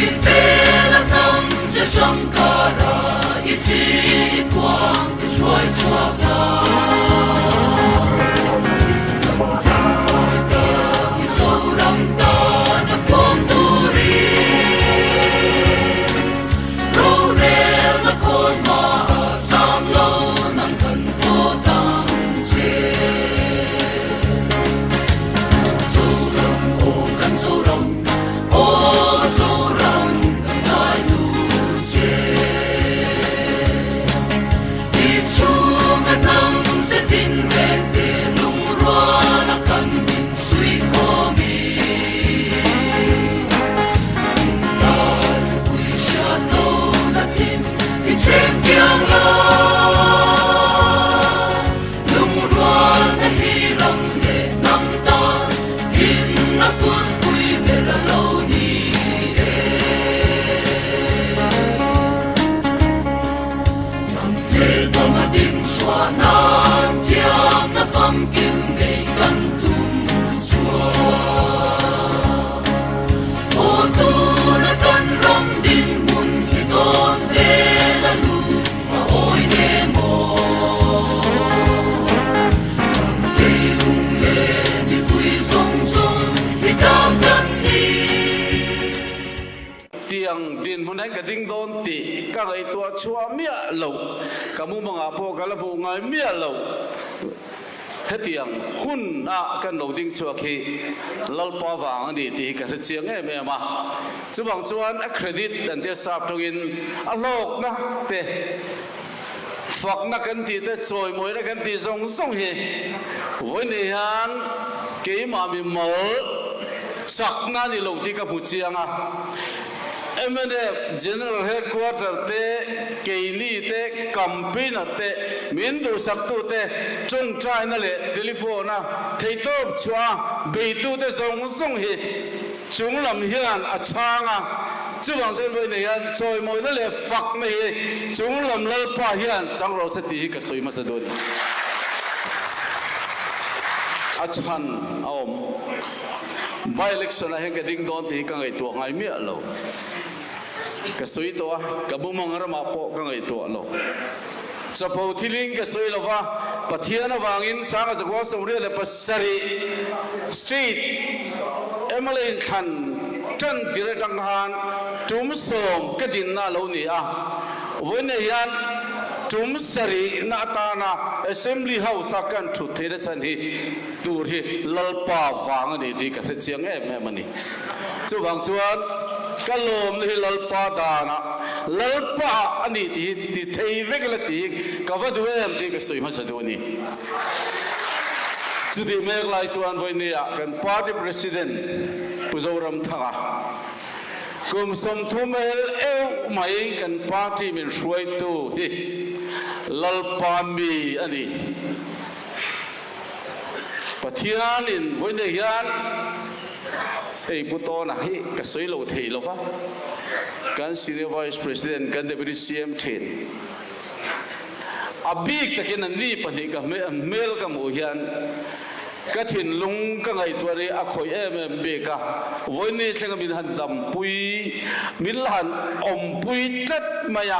I fel a hnam che hrang kara i chi i kuang te hruai chhuak la. Mawi tak i Zoram tan a puang turin Rorelna khawn hmaah zam lo nang kan vote ang che. Zoram aw kan Zoram, aw Zoram kan ngai nu che. I chhunga hnam ze tin reng te lungrual a kan insuih khawm i. Ral thupui hriat lo na thim i chhem kiang la. Lungrualna hi ram leh hnam tan himna kulhpui ber a lo ni e. Ram leh hnam a din chhuah nan thiamna famkim nei kan tum chuan. Aw tuna kan ram dinhmun hi dawn vel a lu. A awi ne maw? Ram leilung leh mipui zawng zawng hi ta kan ni. Tiang dinhmun hian ka ding dawn tih ka ngaihtuah chhuah miah lo, ka mumangah pawh ka la hmuh ngai miah lo. Hetiang hun a kan lo ding chhuak hi Lalpa vang a ni tih hi ka hre chiang em em a. Chuvang chuan a credit an tia sap tawngin a hlawkna te, fakna kan tih te, chawimawina kan tih zawng zawng hi vawiin hian keimah mimal chakna a ni lo tih ka hmu chiang a. Mnf General Headquarter te, keini te, campaigner te, min duhsaktute, tawngtaina leh telephone-a theihtawp chhuah a beitute zawng zawng hi chunglam hian a chhang a. Chuvang chuan vawiin hian chawimawina leh fakna hi chunglam Lalpa hian chang rawh se tih hi ka sawi hmasa duh a ni. A chhan a awm. By election ah hian ka ding dawn tih hi ka ngaihtuah ngai miah lo. Ka sawi tawh a, ka bumang ramah pawh ka ngaihtuah lo. Chapo thilin ka sawi lo va, Pathian avangin Sanga Zakua 87 Street mla in thlan tan tir atang khan tum sawm ka dinna a lo ni a. Vawiin hian tum sarihna atana Assembly House a kan thut theihna chhan hi Tur hi Lalpa vang a ni tih ka hre chiang em em a ni. Chuvang chuan ka lawmna hi Lalpa danah Lalpa a ni tih hi ti thei vek ila tih hi ka va duh em tih ka sawi hmasa duh a ni. Chutih mek lai chuan vawinia kan party president Pu Zoramthanga kum 30 el euh mai kan party min hruaitu hi Lalpa mi a ni. Pathianin vawiin hian hei Pu Tawna hi ka sawi lo thei lo va, kan Senior Vice President, kan Deputy CM thin. A bik takin an ni pahnih ka hmel ka hmuh hian ka thinlung ka ngaihtuah hi a khawih em em bik a, vawiin ni thlenga min han dampui, min la han awmpui tlat mai a,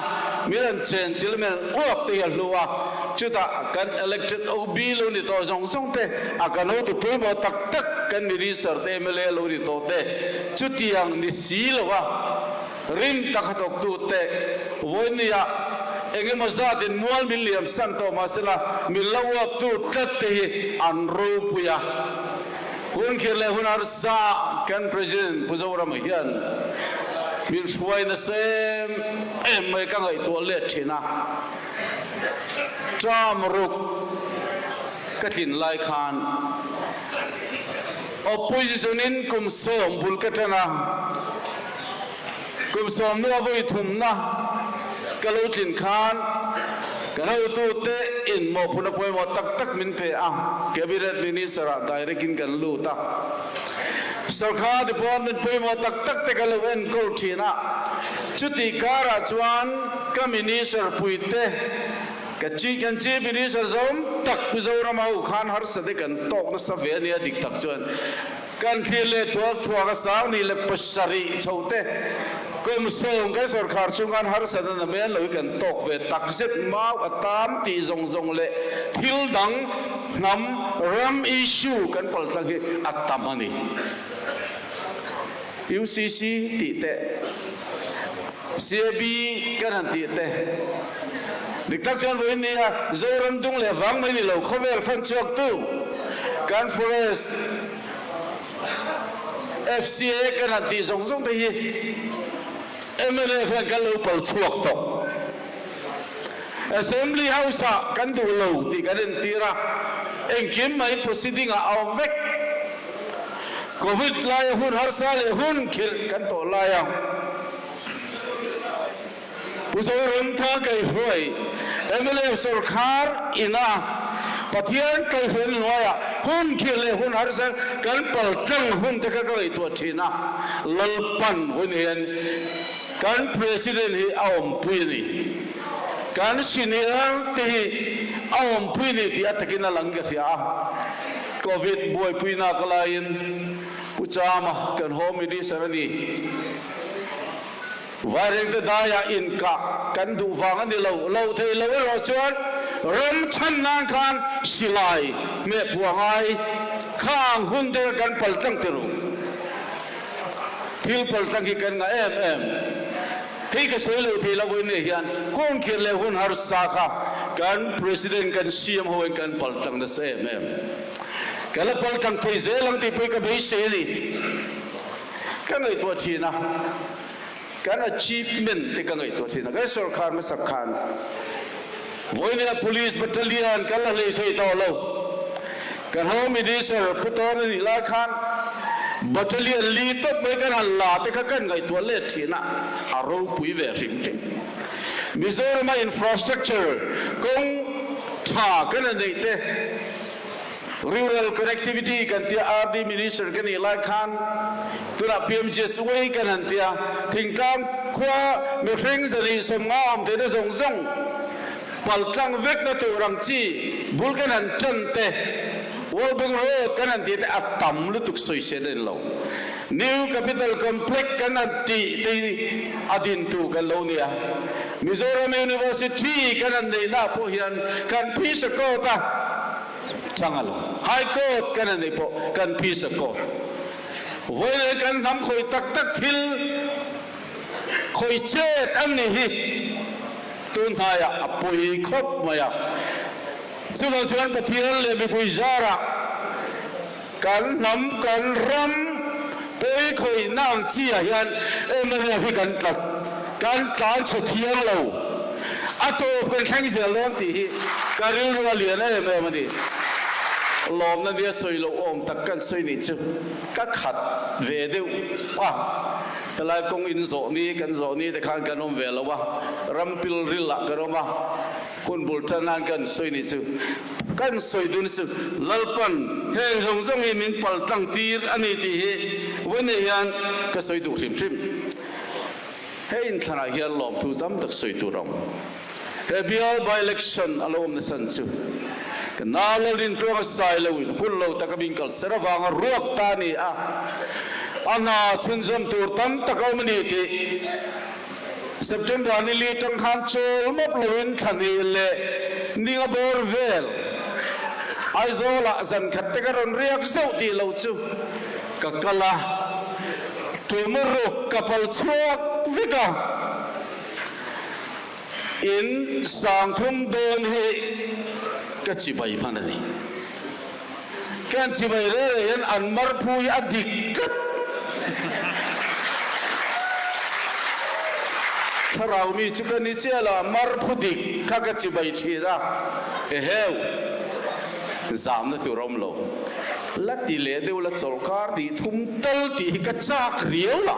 min han chenchilh a, min han uap te hi a hlu a. Chutah kan elected OB lo ni tawh zawng zawng te, a kan hotu pawimawh tak tak kan minister te, mla lo ni tawh te, chutiang ni si lo a rin tak a thawktu te vawinia eng emaw zatin mual min liam san tawh mahsela min la uaptu tlat te hi an ropui a. Hun khir leh hun harsa ah kan President Pu Zorama hian min hruai nasa em em mai ka ngaihtuah let thin a. Term ruk ka tlin lai khan opposition in kum sawm bul ka tan a, kum sawm hnu a vawi thumna ka lo tlin khan kan hotute in mawhphurhna pawimawh tak tak min pe a, Cabinet Minister ah direct in kan lut a, Sarkar department pawimawh tak tak te ka lo enkawl thin a, chutih karah chuan Ka minister puite, ka chi kan chief minister zawm tak Pu Zorama ho khan harsate kan tawk nasa ve a nia dik tak chuan. Kan thlir leh thuak thuak a sang ni leh pasarih chho te kum sawm kan sawrkhar chhung khan harsatna na men lo hi kan tawk ve tak zet mau a tam tih zawng zawng leh thil dang hnam ram issue kan paltlang hi a tam a ni. UCC tih te, CAB kan han tih te, dik tak chuan vawiin nia Zoram dung leh vang mai ni lo khawvel fan chhuak tu kan forest FCA kan han tih zawng zawng te hi mla hian kan lo pal chhuak tawh. Assembly House ah kan duh lo tih kan entir a, engkim mai proceeding ah a awm vek. Covid laia hun harsa leh hun khirh kan tawh lai a, Pu Zoramtha Kaihruai, mla sawrkhar ina Pathian Kaihruai hnuaiah hun khirh leh hun harsa kan paltlang hun te kha ka ngaihtuah thin a, Lalpan hun hian Kan President hi a awmpui a ni. Kan senior te hi a awmpui a ni tih a takin a lang ka hria a. Covid buaipui nak laiin Pu Chama kan Home Minister a ni. Vairengte daiah inkah kan duh vang a ni lo. Loh theih loh erawh chuan ram chhan nan khan silai hmehpuah ngai khang hun te kan paltlang tirh. Thil paltlang hi kan ngah em em. Hei ka sawi lo thei lo vawi nei hian hun khirh leh hun harsa kha kan President kan CM ho in kan paltlang nasa em em. Ka la paltlang thei zel ang tih pawh hi ka beisei a ni. Ka ngaihtuah thin a, kan achievement te ka ngaihtuah thin a. Kan sawrkhar hmasak khan vawinia Police Battalion kan la hlei thei tawh lo. Kan Home Minister Pu Tawn a nih lai khan Battalion li tawp mai kan han la te kha kan ngaihtuah let thin a, a ropui ve hrim hrim. Mizorama infrastructure kawng tha kan la neih te, Rural connectivity kan tia RD Minister ka nih lai khan tunah PMGSY kan han tia thingtlang khua mihring zahnih 50 awm theihna zawng zawng paltlang vekna tur ang chi bul kan han tan te World Bank Road kan han tih te a tam lutuk sawisel a ni lo. New Capital Complex kan han tih te hi a dintu kan lo nia. Mizoram University kan han neihna pawh hian kan phisa court a chang a lo. High Court kan han neih pawh kan phisa court. Vawiin kan hnam khawih tak tak thil khawih chet an nih hi tun hnaiah a pawi khawp mai a. Chuvang chuan Pathian leh mipui zarah kan hnam, kan ram pawi khawihna ang chi ah hian mnf hi kan tlat, kan tlan chhe thiang lo, a tawp kan thleng zel dawn tih hi ka rilru a lian em em a ni. Lawmna nia sawi loh awm tak kan sawi nih chu ka khat ve deuh a, helai kawng in zawh ni kan zawh ni te khan kan awm ve lo a, ram pilril ah kan awm a, Hun bul tan nan kan sawi nih chu kan sawi dun chu Lalpan heng zawng zawng hi min pal tlang tir a ni tih hi vawiin hian ka sawi duh hrim hrim. He inthlanah hian lawmthu tam tak sawi tur a awm. He bial by election a lo awm nasan chu ka nau Lalrintluanga sai lo in hun lo taka min kal ser avanga ruak ta a ni a, a hna chhunzawm tur tam tak a awm a ni tih September ni li tang khan chawl mawp loin thla hnih leh ninga bawr vel Aizawlah zan khat te ka rawn riak zauh tih lo chu ka kal a, tumuruk ka pal chhuak vek a, in 3000 dawn hi ka chibai hman a ni. Kan chibai reng reng hian an marphu hi a dik tlat. Thlarau mi chu ka ni chiah lo, marphu dik kha ka chibai thin a, eheu, zamna tur a awm lo. La ti leh deuh la chawlhkar tih thum tal tih hi ka chak riau la,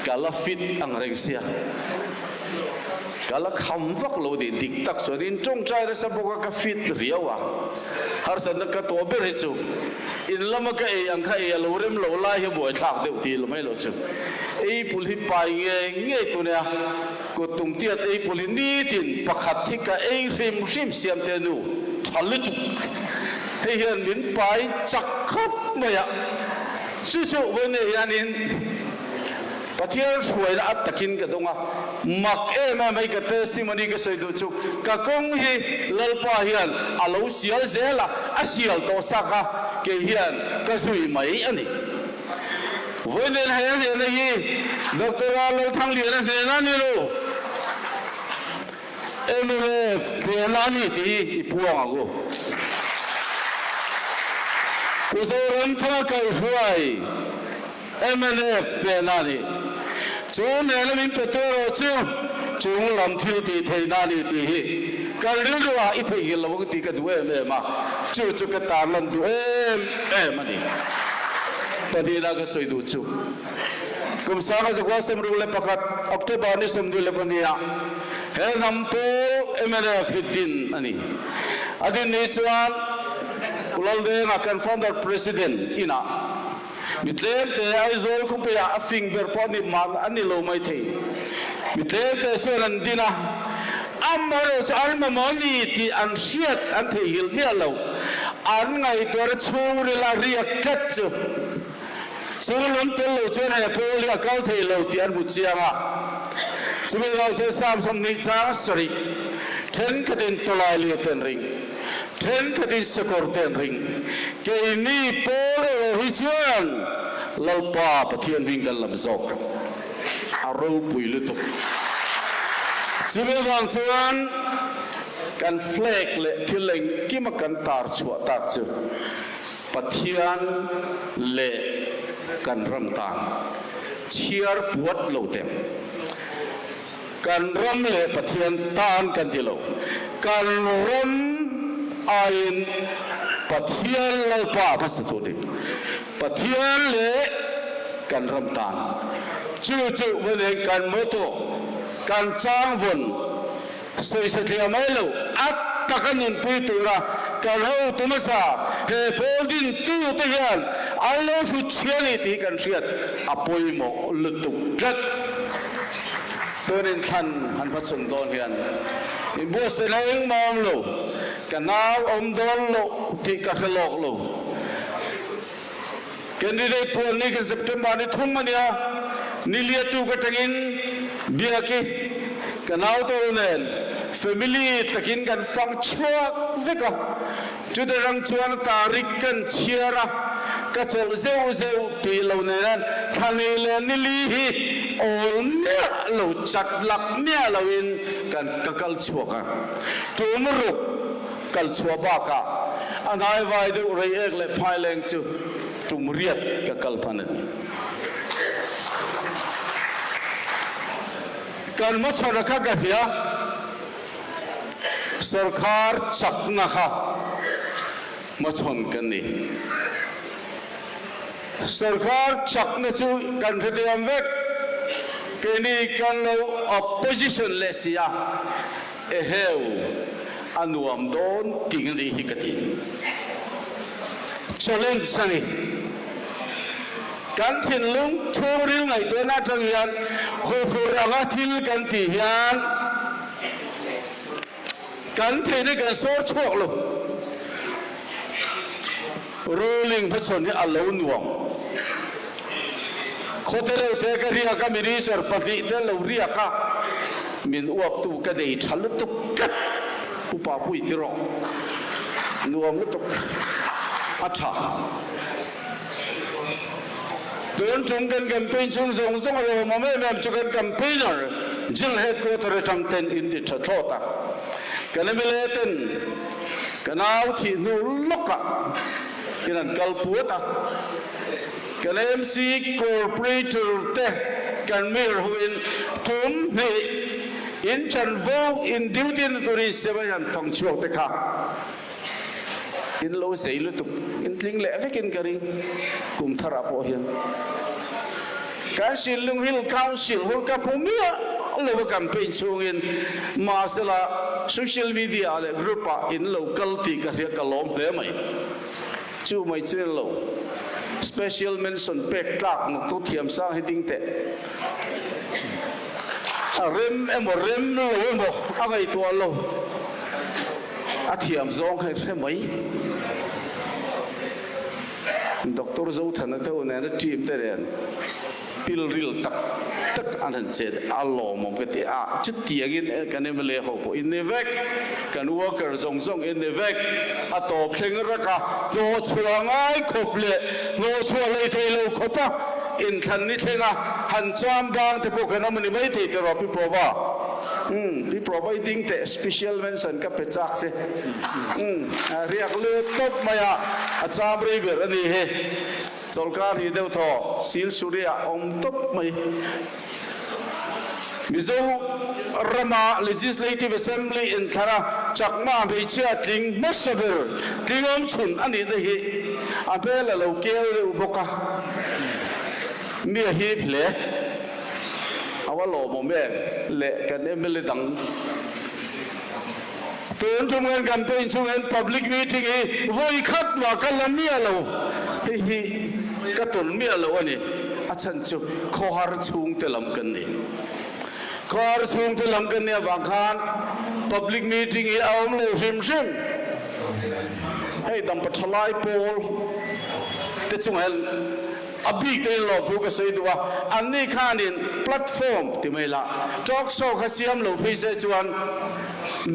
ka la fit ang reng sia. Ka la kham vak lo tih dik tak chuan in tawngtai nasa bawk a, ka fit riau a. Harsatna ka tawh ber hi chu in lama ka ei ang kha ei a lo rem lo lai hi buaithlak deuh tih lo mai lo chu. Ei pul hi pai ngei ngei tu nia, kut tum tiat ei pul hi nitin pakhat hi ka ei hrim hrim siam te nu tha lutuk. Hei hian min pai chak khawp mai a. Chu chu vawiin hianin Pathian hruaina a takin ka dawng a, mak em em hei ka testimony ka sawi duh chu ka kawng hi Lalpa hian a lo sial zel a, a sial tawh sak a, kei hian ka zui mai a ni. Vawiin hei a hnehna hi Doctor Lalthangliana hnehna a ni lo. Mnf hnehna a ni tih hi i puang ang u. Pu Zoramthanga kaihruai mnf hnehna a ni. Chu hnehna min pe tu erawh chu chung lam thil tih theihna a ni tih hi kan rilruah i theihnghilh lo ang tih ka duh em em a, chu chu ka tarlan duh em em a ni. Pahnihna ka sawi duh chu. Kum 1961 October ni 22 ah he hnam pawl mnf hi din a ni. A din ni chuan Pu Laldenga kan founder President inah mi tlemte Aizawl khawpuiah a fing ber pawh a ni mah a ni lo maithei. Mi tlemte chuan an din a, amaherawh chu an mamawh a ni tih an hriat an theihnghilh miah lo. An ngaihtuahna chhungril a riak tlat chu. Chu lam tel lo chuan he pawl hi a kal thei lo tih an hmu chiang a. Chumi vang chuan Psalm 20 chang sarih, Thenkhatin tawlai lia te an ring, thenkhatin sakawr te an ring, keini pawl erawh hi chuan Lalpa Pathian hming kan lam zawk ang. A ropui lutuk. Chumi vang chuan kan flag leh thil engkima kan tar chhuah tak chu, Pathian leh kan ram tan chhiar puat lo teh. Kan ram leh Pathian tan kan ti lo. Kan ram aiin Pathian Lalpa a hmasa tur ding. Pathian leh kan ram tan. Chu chu vawiin kan motto, kan changvawn. Sawisa tliah mai lo, a taka nunpui tura kan hotu hmasa he pawl dintu te hian an lo hrut chhia ni tih kan hriat a pawimawh lutuk tlat. Tun inthlan han hmachhawn dawn hian inbuatsaihna engmah awm lo, ka nau awm dawn loh tih ka hre lawk lo. Candidate puan ni kha September ni thum a nia, ni liatu ka tangin Biaki ka naute ho nen family takin kan fang chhuak vek a, chute rang chuan tarik kan chhiar a, ka chawlh zeuh zeuh tih lo nen thla nei leh ni li hi awl miah lo chat lak miah loin kan ka kal chhuak a, tum ruk Kal chhuah bakah a hnaivai deuh rei ek leh phaileng chu tum riat ka kal hman a ni. Kan hmachhawn a kha ka hria, sawrkhar chakna kha hmachhawn kan ni. Sawrkhar chakna chu kan hrethiam vek, keini kan lo opposition leh si a. Eheu, a nuam dawn ting a nih hi ka ti. Challenge a ni. Kan thinlung chhungril ngaihtuahna atang hian huphurh anga thil kan tih hian kan theihna kan sawr chhuak lo. Ruling hmachhawn hi a lo nuam. Khawte reuh te ka riak a, minister pahnih te lo riak a, min uaptu ka nei tha lutuk tlat. Upa pui ti rawh. Nuam lutuk. A tha. Tun tum kan campaign chhung zawng zawng a lawmawm em em chu kan campaigner Jil headquarter atang ten in ti tha thlawt a. Kan mla ten Ka nau thih hnu lawkah in an kal puat a, kan MC Corporator te kan mayor hoin tum hnih in chanvo in duty na turin siam a an fang chhuak te kha in lo zei lutuk in tling leh vekin ka ring kum tharah pawh hian kan Shillong Hill Council ho ka hmu miah lo a campaign chhungin mahsela social media ah leh group ah in lo kal tih ka hria ka lawm hle mai. Chu mai chu en lo special mention pek tlak nak chu thiam sang hi ding teh. A rem emaw rem lo emaw a ngaihtuah lo a thiam zawng kha i hre mai. Doctor Zothana te ho nena team te nen pilril tak tak an han chet a lawmawm ka ti a, chutiangin kan mla ho pawh in ni vek, kan worker zawng zawng in ni vek, a tawp thleng rak a, hnawhchhuah ngai khawp leh hnawhchhuah hlei thei lo khawp a inthlan ni thleng a han cham bang te pawh kan awm a ni maithei tiraw Pi Prova? Umm Pi Prova i ding teh special mention ka pe chak che. Umm riak lut tawp mai a, a cham rei ber a ni hi. Chawlhkar hi deuh thaw sil suri ah awm tawp mai. Mizo rama Legislative Assembly inthlan a chakma hmeichhia tling hmasa ber tling awm chhun a nih te hi a hmel a lo keu deuh bawk a, mi a hip hle. A va lawmawm em le kan mla dang. Tun tum hian campaign chung hian public meeting hi vawi khat mah ka la miah lo. Hei hi ka tawn miah lo a ni. A chhan chu khawhar chhungte lam kan ni. Khawhar chhungte lam kan nih avang khan public meeting hi a awm lo hrim hrim. Hei dampa thalai pawl te chungah hian A bik te in lawmthu ka sawi duh a, anni khanin platform ti mai la, talk show kha siam lo phei se chuan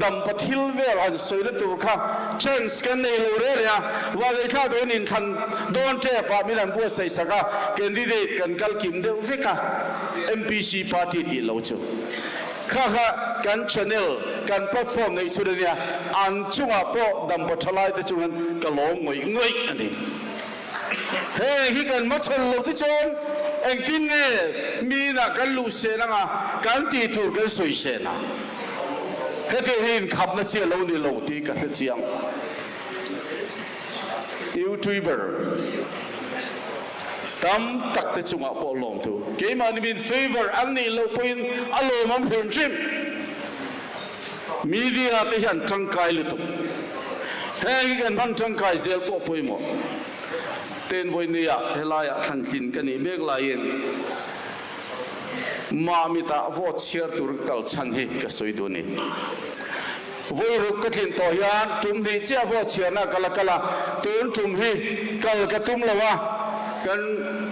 dampa thil vel han sawina tur kha chance kan nei lo reh reh a, Valeithla tuin inthlan dawn tep ah min han buatsaih sak a, candidate kan kal kim deuh vek a, MPC party tih lo chu kha kha kan channel, kan platform neih chhun a nia, an chungah pawh dampa thalai te chungin ka lawm ngawih ngawih a ni. Heng hi kan hmachhawn lo te chuan engtin nge mi inah kan luh sen anga kan tih tur kan sawi sen a? Hetiang hi inkhapna chi a lo ni lo tih ka hre chiang. Youtuber tam tak te chungah pawh lawmthu keimahni min favour an nih loh pawhin a lawmawm hrim hrim. Media te hian tangkai lutuk. Heng hi kan hman tangkai zel pawh pawimawh. Ten vawinia helaiah thlantlin ka nih mek laiin Mamitah vote chhiar tur ka kal chhan hi ka sawi duh a ni. Vawi ruk ka tlin tawh hian tum hnih chiah vote chhiarna ka la kal a, tun tum hi kal ka tum lo a, kan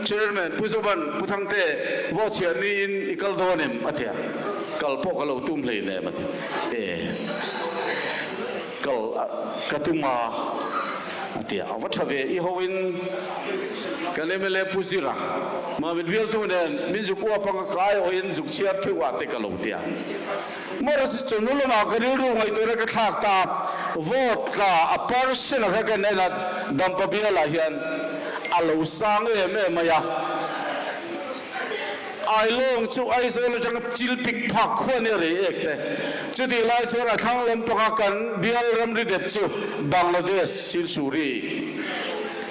Chairman Pu Zovan Pu Thangte vote chhiar niin i kal dawn em? a ti a. Kal pawh ka lo tum hlei nem a ti. E, kal ka tum a, a ti a. A va tha ve, i hoin kan mla Pu Zira, Mamit bialtu nen min zuk uap anga kai awhin zuk chhiar theuh ah te ka lo ti a. Mawra chu chawhnu lamah ka rilru ngaihtuahna ka thlak ta a, vote tla a percent a kha kan en a, Dampa bialah hian a lo sang em em mai a. Ailawng chu Aizawl atanga chil pik phak khua nia rei ek te. Chutih lai chuan a thlang lampanga kan bial ramri dep chu Bangladesh Silsuri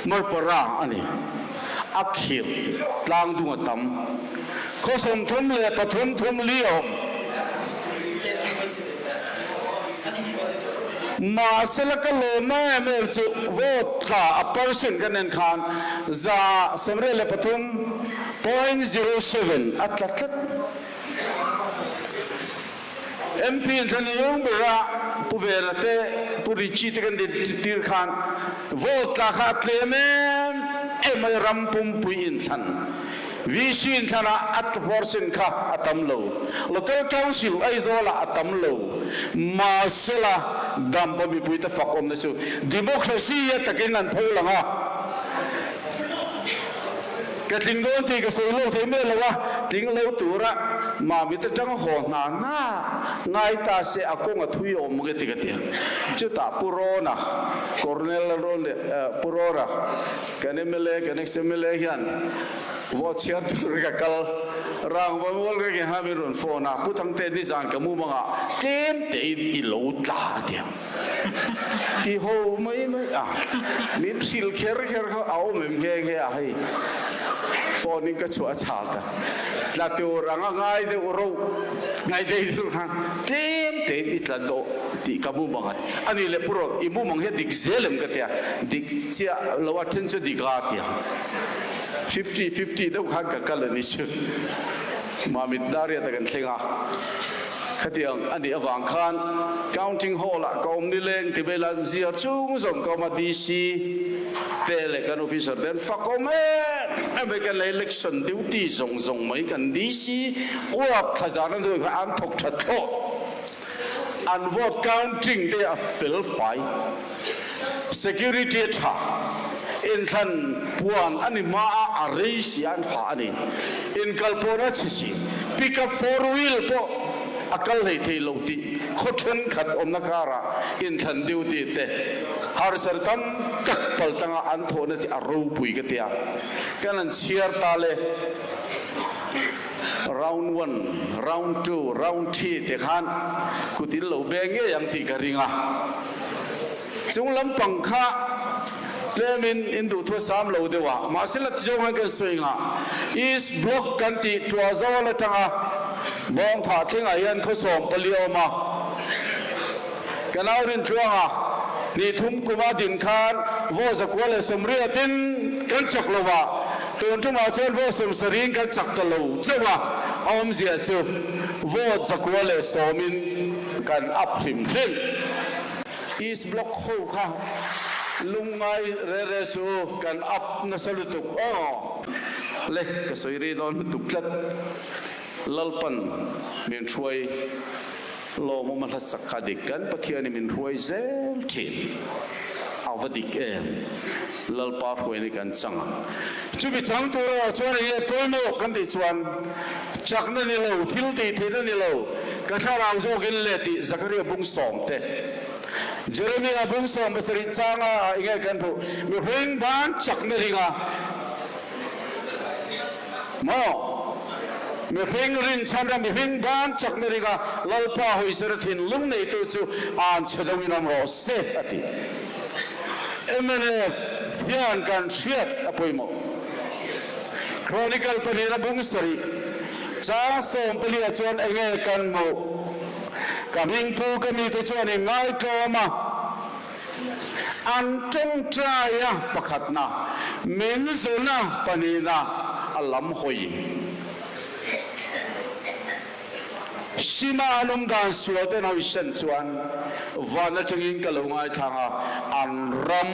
Marpara a ni. A khirh tlang dung a tam. Khaw 33 thum li a awm. Mahsela ka lawmna em em chu vote tla a percent kan en khan 83. 0.07 a tla tlat. MP in thlan eng bera Pu Vela te Pu Richie te kan din tir khan vote tla kha a tlem em em mai ram pumpui inthlan VC inthlan ah a tla percent kha a tam lo Local Council Aizawl ah a tam lo mahsela Dampa mipui te fak awmna chu Democracy a takin an pho lang a. Ka tling dawn tih ka sawi lo thei miah lo a, tling lo tura Mamit atanga haw hna hna ngai ta se a kawng a thui awm ka ti ka ti a. Chutah Pu Rawna, Colonel Rawn leh Pu Rawra, kan mla, kan ex-mla hian vote chhiar tur ka kal rangva mual ka ke hna min rawn phone a, Pu Thangte nizan ka mumangah tlem tein i lo tla a ti a. Ti ho mai mai a, min hrilh kher kher kha a awm em nghe nghe a hei phone in ka chhuah a chhak a, tla tur anga ngai deuh ro ngai dei deuh khan tlem tein i tla dawh tih ka mumang a ti. A nih leh Pu Rawt i mumang hi a dik zel em ka ti a, dik chiah lo a then chu dik a ti a, 50 50 deuh khan ka kal a ni chu Mamit Dariat a kan thleng a. Khatiang a nih avang khan Counting Hall ah ka awm nileng ti mai la zia chung zawng ka awm a, DC. Te leh kan officer te an fakawm em em mai kan election duty zawng zawng mai kan DC uap thla zan a hnuai kha an thawk tha thlawh an vote counting te a fel fai security a tha inthlan puan a ni hma a a rei si a an hah a ni inkal pawh na chhe si pick up four wheel pawh a kal hlei thei lo tih khaw thenkhat awmna karah inthlan duty te Harsar tam tak pal tanga an thawhna tih a ropui ka tia. Kan han chhiar ta le. Round one, round two, round three te khan kut in lo beng ngei ang tih ka ring a. Chung lampang kha tlemin in duhthu a sam lo deuh a, mahse la ti zawng hian kan sawi ngah. East Block kan tih Tuazawl atanga Bawngthah thlengah hian khawsawm pali a awm a. Ka nau Rintluanga hnih thum kuma din khan vaw zakua leh sawmriat in kan chak lo a, tun tumah chuan vaw sawmsariin kan chak ta lo chauh a, a awmzia chu vote zakua leh sawmin kan up hrim hrim. East Block ho kha lungngai re re suh u, kan up nasa lutuk aw. Le ka sawi rei dawn lutuk tlat, Lalpan min hruai. Lawmawm a hlasak kha dik kan Pathian in min hruai zel thin. A va dik em? Lalpa hruain hi kan chang ang. Chumi chang tur erawh chuan eng nge pawimawh kan tih chuan chakna ni lo, thil tih theihna ni lo, ka thlarau zawkin le tih Zakaria bung sawmte, Jeremia bung 70 changa ah eng nge kan hmuh? Mihring ban chakna ringa Maw? Mihring rinchhan a mihring ban chakna ringa Lalpa hawisera thinlung neitu chu an chhe deuhin awm rawh se, a ti. Mnf hian kan hriat a pawimawh. Chronicle pahnihna bung sarih chang 14 ah chuan enge kan hmuh? Ka hmingpu ka mite chuan i ngaitlawm a. An tawngtai a pakhatna, min zuna pahnihna a lam hawi. Sima an awm dan sual ten hawi sen chuan van atangin ka lo ngaithlang a, an ram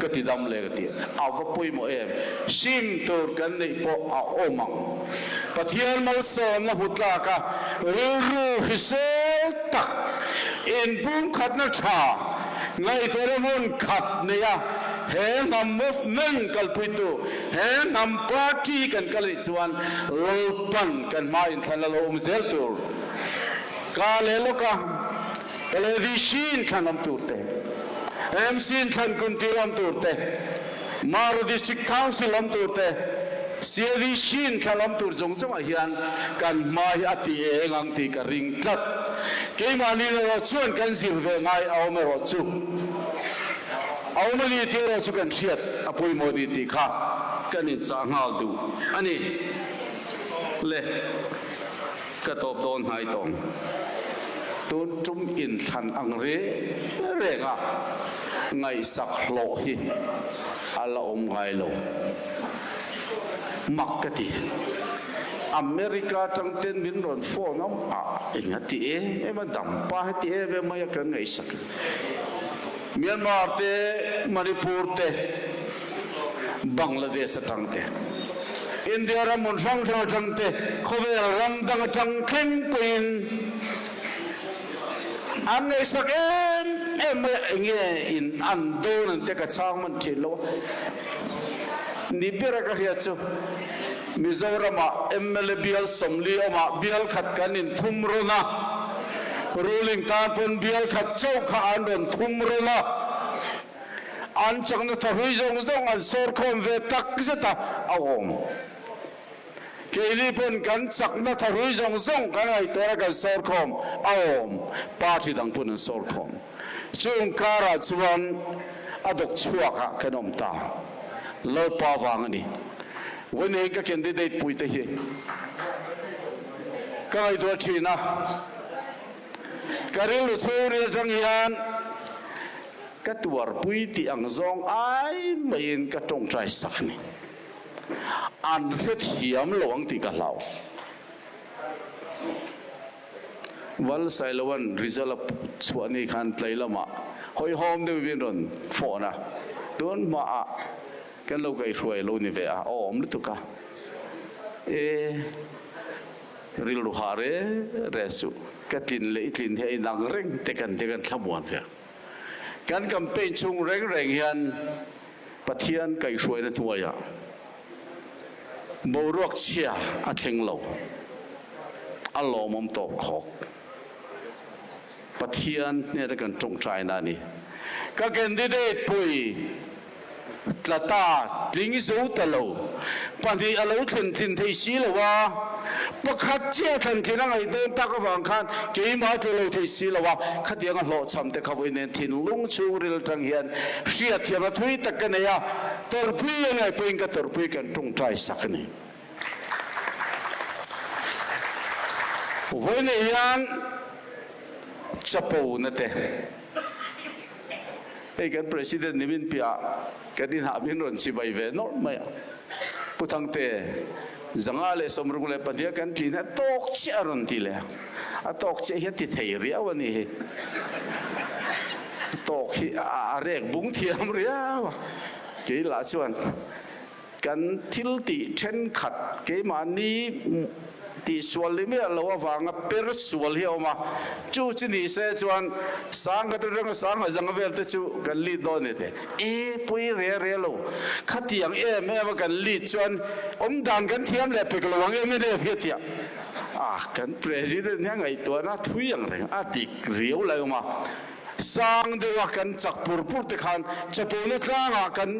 ka ti dam leh ka ti. A va pawimawh em? Sim tur kan neih pawh a awm ang. Pathian malsawmna hmu tlak a rilru hrisel tak, inpumkhatna tha, ngaihtuahna hmun khat nei a he hnam movement kalpuitu, he hnam party kan kal anih chuan Lalpan kan hma inthlan a lo awm zel tur ka leh lawk a, LADC inthlan awm tur te, MC inthlan kum tir awm tur te, Mara District Council awm tur te, CADC inthlan awm tur zawng zawngah hian kan hma hi a ti eng ang tih ka ring tlat. Keimahni erawh chuan kan zir ve ngai a awm erawh chu a awm a ni tih erawh chu kan hriat a pawimawh a ni tih kha kan inchah nghal duh a ni. Le. Ka tawp dawn hnai tawng. Tun tum inthlan ang reng reng a ngaihsak hlawh hi a la awm ngai lo. Mak ka ti. America atang ten min rawn phone a, ah eng a ti em em a, dampa heti em em mai a kan ngaihsak. Myanmar te, Manipur te, Bangladesh atang te, India ram hmun hrang hrang atang te, khawvel ram dang atang thleng pawhin an ngaihsak em em mai a, enge in an dawn an te ka chhang man thin lo a, ni ber a ka hriat chu Mizoramah mla bial 40 awmah bial khat kan inthum rawn a, ruling tan pawn bial khat chauh kha an rawn thum rawn a. An chakna thahrui zawng zawng an sawrkhawm ve tak zet a, a awm. Keini pawn kan chakna thahrui zawng zawng kan ngaihtuah a kan sawrkhawm, a awm. Party dang pawn an sawrkhawm. Chung karah chuan a dawk chhuak ah kan awm ta. Lalpa vang a ni. Vawiin ka candidate puite hi ka ngaihtuah thin a. Ka rilru chhungril atang hian ka tuarpui tih ang zawng ai maiin ka tawngtai sak ni. An hrethiam lo ang tih ka hlau. Val Sailoan result a chhuah ni khan tlai lamah hawihhawm deuhin min rawn phone a. Tun hmaah kan lo kaihhruai lo ni ve a, a awm lutuk a. E, rilru hah re re suh, ka tlin leh i tlin hi a inang reng te kan ti kan thlamuan ve. Kan campaign chhung reng reng hian Pathian kaihhruaina hnuaiah boruak chhia a thleng lo, a lawmawm tawp khawk. Pathian hnena kan tawngtaina a ni. Ka candidate pui tla ta tling zo ta lo, pahnih a lo thlen tlin thei si lo a, pakhat chiah thlen tlin a ngaih dawn tak avang khan keimah tlu lo thei si lo a, khatiang a hlawhchham te kha vawi nen thinlung chhungril atang hian hriatthiamna thui tak ka nei a, tawrhpui a ngaih pawhin ka tawrhpui kan tawngtai sak a ni. Vawi nei hian chapo na te hei kan president ni min piah kan inah min rawn chibai ve nawlh mai a, Pu Thangte 562 kan tlin hi a tawk chiah a rawn ti leh a, a tawk chiah hi a ti thei riau a ni hi, a tawk hi a rek bung thiam riau a, kei lah chuan. Kan thil tih thenkhat keimahni tihsual ni miah lo avanga per sual hi a awm a, chu chi ni se chuan sangha te reng a sangha zanga vel te chu kan lead dawn ni te. E pui re re lo, khatiang em em a kan lead chuan awm dan kan thiam leh pek lo ang mnf hi a tia. A kan President hian ngaihtuahna thui ang reng a dik riau lai awm a, sang deuha kan chak pur pur te khan chapona tlangah kan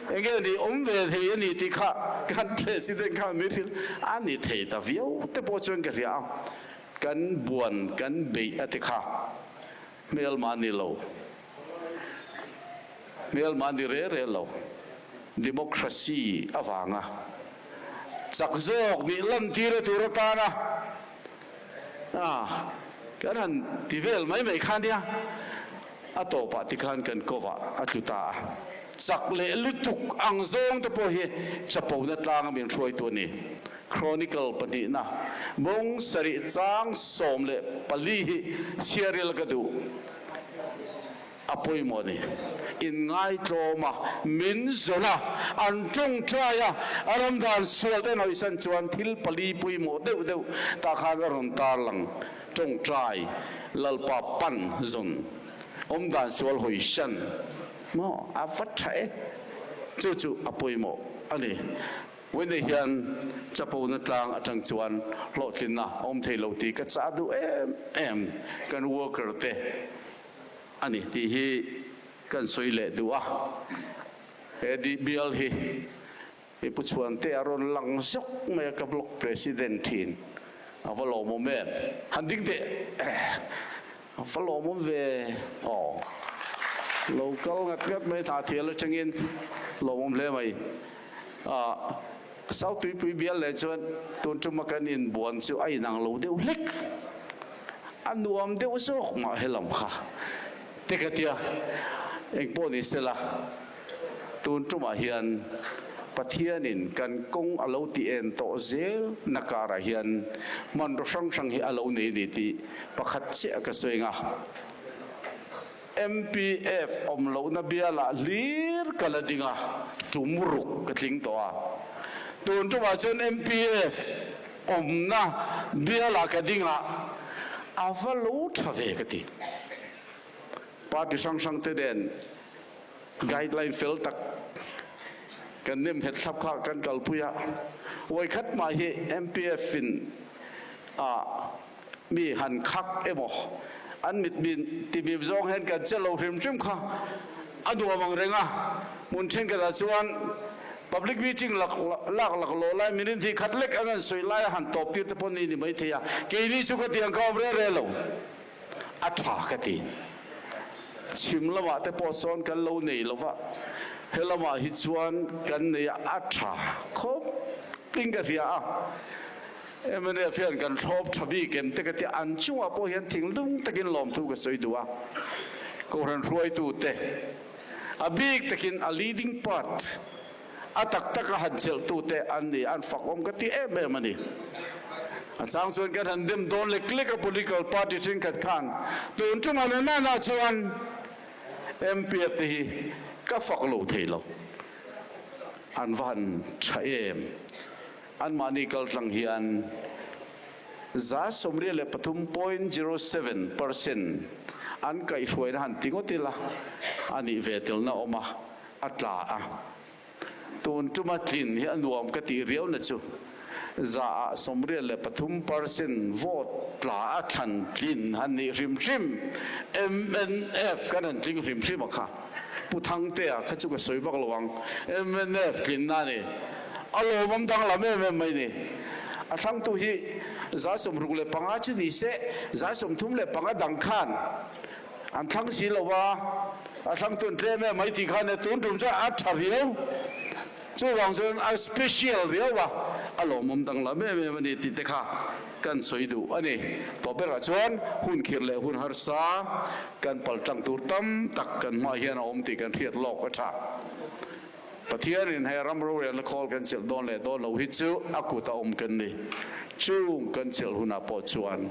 Enge ni awm ve thei a ni tih kha kan President kha mi hrilh a ni thei ta viau te pawh chuan ka hria a, kan buan kan beih a ti kha hmelma ni lo, hmelma ni re re lo, democracy avanga chak zawk nih lantir a tur atana kan han ti vel mai mai kha nia. A tawpah tikhan kan kovah a tlu ta a, chak leh lutuk ang zawng te pawh hi chapona tlanga min hruaitu a ni. Chronicle pahnihna bawng sarih chang 14 hi chhiaril ka duh a pawimawh a ni. Inngaitlawm a, min zawn a, an tawngtai a, a ram dan sual te an hawisan chuan thil pali pawimawh deuh deuh tah khan a rawn tarlang. Tawngtai Lalpa pan zawn awmdan sual hawi hran maw a va tha e, chu chu a pawimawh a ni. Vawiinah hian chapona tlang atang chuan hlawhtlinna a awm thei lo tih ka chah duh em em kan worker te a ni tih hi kan sawi leh duh a. He bial hi I Pu Chhuante a rawn lang zawk mai a, ka block president thin. A va lawmawm em? Han ding teh. A va lawmawm ve. Aw. Lo kal ngat ngat mai hna thial atangin lawmawm hle mai. Ah, South Tuipui bial leh chuan tun tuma kan inbuan chu a inang lo deuh hlek. A nuam deuh zawk mah helam kha. Te ka tia, engpawh ni sela. Tun tumah hian Pathianin kan kawng a lo ti en tawh zel na karah hian hmanraw hrang hrang hi a lo nei a ni tih pakhat chiah ka sawi ang a. MPF awm lohna bialah hlir ka la ding a, tum ruk ka tling tawh a. Tun tumah chuan MPF awmna bialah ka ding a, a va lo tha ve ka ti. Party hrang hrang te nen Guideline fel tak kan nem nghet thlap kha kan kalpui a, vawikhat mah hi MPF in a mi han khak emaw an mit min ti mim zawng hian kan che lo hrim hrim kha a nuam ang reng a, hmun thenkhatah chuan public meeting lak lak lak lawh lai min inthih khat lek ang an sawi lai a han tawp tir te pawh ni ni maithei a, keini chu ka tiang ka awm reng reng lo. A tha ka ti. Chhim lamah te pawh sawn kan lo nei lo va, he lamah hi chuan kan nei a, a tha khawp in ka hria a. Mnf hian kan thlawp tha bik em te ka ti a, an chungah pawh hian thinglung takin lawmthu ka sawi duh a. Kohhran hruaitute, a bik takin a leading part, A tak taka han chelhtute an ni, an fakawm ka ti em em a ni. A chang chuan kan han dem dawn lek lek a political party thenkhat khan tun tumah leh nana chuan MPF te hi Ka fak lo thei lo. An va han tha em. Anmahni kaltlang hian 83.07 percent an kaihhruaina han ti ngawt ila a nih ve telna awm a, a tla a. Tun tuma tlin hi a nuam ka tih riau na chu 83% vote tla a thlan tlin han nih hrim hrim mnf kan han tling hrim hrim a kha. Pu Thangtea kha chu ka sawi vak lo ang mnf tlinna a ni. A lawmawm danglam em em mai ni. A thlangtu hi 65 chu ni se 35 dang khan An thlang si lo a, a thlang tun tlem em mai tih khan e tun tum chuan a tha riau. Chuvang chuan a special riau a, a lawmawm danglam em em a ni tih te kha kan sawi duh a ni. Tawp berah chuan hun khirh leh hun harsa kan pal tlang tur tam tak kan hmaah hian a awm tih kan hriat lawk a tha. Pathianin he ram rorelna khawl kan chelh dawn leh dawn lo hi chu a kut a awm kan ni. Chung kan chelh hunah pawh chuan.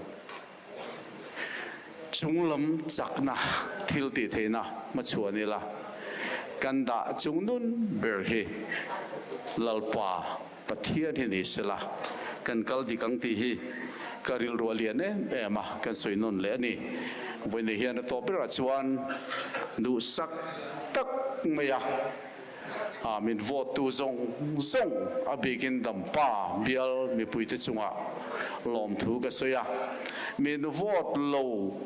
Chunglam chakna thil tih theihna hmachhuan ila, kan dah chung nun ber hi Lalpa Pathian hi ni sela, kan kal dik ang tih hi ka rilru a lian em em a, kan sawi nawn leh a ni. Vawiin hian a tawp berah chuan duhsak tak mai a. A min vote tu zawng zawng a bikin Dampa bial mipuite chungah lawmthu ka sawi a, min vote lo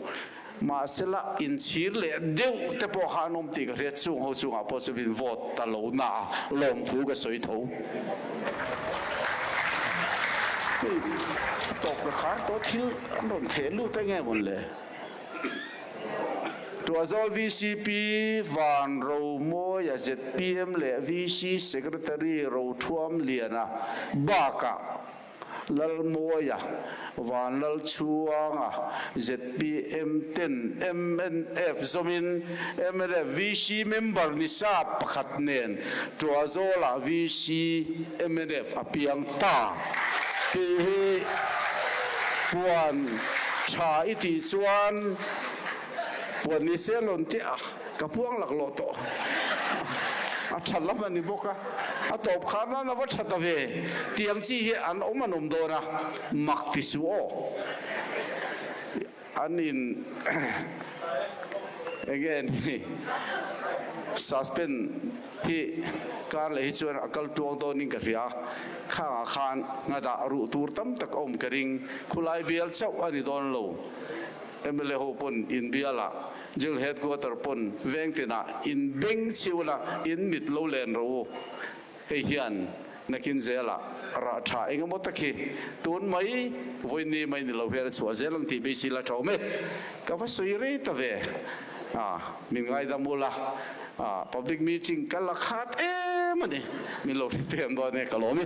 mahsela inchhir leh deuh te pawh kha an awm tih ka hriat chung ho chungah pawh chu min vote ta lo na a lawmthu ka sawi tho. Hei tawp ka khar tawh thil an rawn theh lut eng nge mawn le? Tuahzawl vcp Van Romawia zpm leh VC Secretary Rothuam Liana bakah Lalmawia, Van Lalchhuanga zpm ten mnf zawmin mnf VC member ni sa pakhat nen Tuahzawlah VC mnf a piang ta tih hi puan tha i tih chuan puan ni se lawn teh a, ka puang laklawh tawh. A tha lam a ni bawk a, a tawp khar nan a va tha ta ve. Tiang chi hi an awm an awm dawn a, mak ti suh aw. An in enge ni suspend hi kar leh hi chuan a kal tuang dawn in ka hria, khangah khan ngadah ruh tur tam tak a awm ka ring, khulai bial chauh a ni dawn lo, mla ho pawn in bial ah jail headquarter pawn veng tinah in beng chhiu la in mit lo len rawh u. Hei hian nakin zelah rah tha eng emaw tak hi tun mai vawiin mai ni lo hian a chhuah zel ang tih beisei la tha awm e. Ka va sawi rei ta ve a, min ngaidam ula a, public meeting ka la khat em a ni, min lo hre thiam dawn e ka lawm e.